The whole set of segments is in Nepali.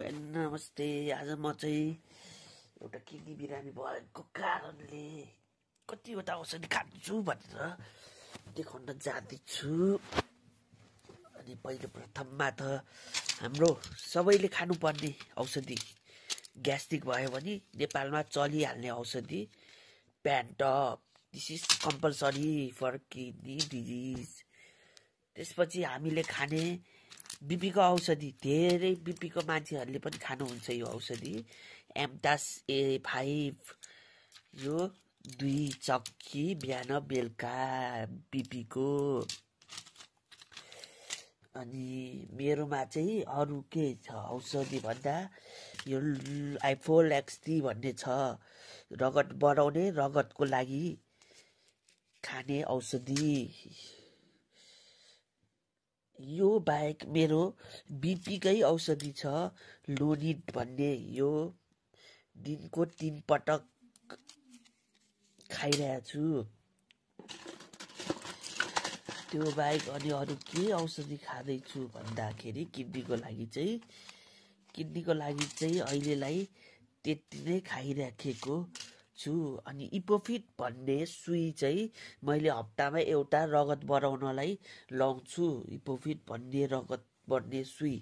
नमस्ते। आज म चाहिँ एउटा किडनी बिरामी भएको कारणले कतिवटा औषधि खान्छु भनेर देखाउन जाँदैछु। अनि पहिलो प्रथममा त हाम्रो सबैले खानुपर्ने औषधि ग्यास्ट्रिक भयो भने नेपालमा चलिहाल्ने औषधि Pantop. This is compulsory for kidney disease. त्यसपछि हामीले खाने बीपीको औषधि, धेरै बीपीको मान्छेहरूले पनि खानुहुन्छ यो औषधि एमटास A5। यो 2 चक्की बिहान बेलुका बीपीको। अनि मेरोमा चाहिँ अरू के छ औषधि भन्दा यो I4LX3 भन्ने छ, रगत बढाउने, रगतको लागि खाने औषधि। यो बाहेक मेरो बीपीकै औषधि छ लोनिड भन्ने। यो दिनको 3 पटक खाइरहेको छु। त्यो बाहेक अनि अरू के औषधि खाँदैछु भन्दाखेरि किडनीको लागि चाहिँ अहिलेलाई त्यति नै खाइराखेको छु। अनि इपोफिट भन्ने सुई चाहिँ मैले हप्तामा एउटा रगत बढाउनलाई लाउँछु। इपोफिट भन्ने रगत बढ्ने सुई।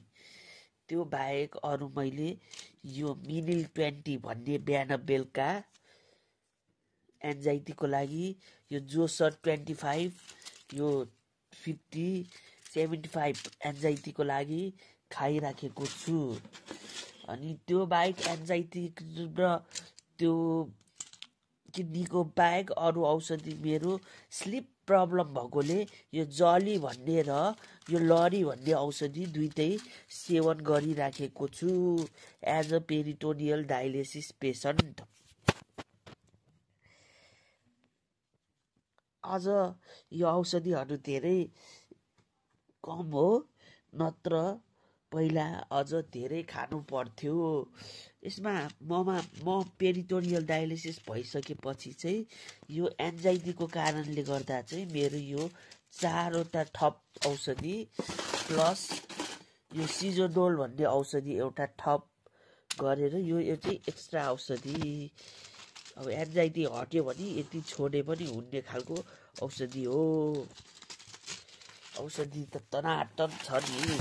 त्यो बाहेक अरू मैले यो मिनिल 20 भन्ने बिहान बेलुका एन्जाइटीको लागि, यो जोसर 25, यो 50, 75 एन्जाइटीको लागि खाइराखेको छु। अनि त्यो बाहेक एन्जाइटी र त्यो किडनीको बाहेक अरू औषधि मेरो स्लिप प्रब्लम भएकोले यो जली भन्ने र यो लरी भन्ने औषधि दुइटै सेवन गरिराखेको छु as a peritoneal dialysis patient. अझ यो औषधिहरू धेरै कम हो, नत्र पहिला अझ धेरै खानु पर्थ्यो। यसमा म पेरिटोनियल डायलिसिस भइसकेपछि चाहिँ यो एन्जाइटीको कारणले गर्दा चाहिँ मेरो यो 4वटा थप औषधि प्लस यो सिजोडोल भन्ने औषधि एउटा थप गरेर यो चाहिँ एक्स्ट्रा औषधि। अब एन्जाइटी हट्यो भने यति छोडे पनि हुने खालको औषधि हो। औषधि त तनातन छ नि।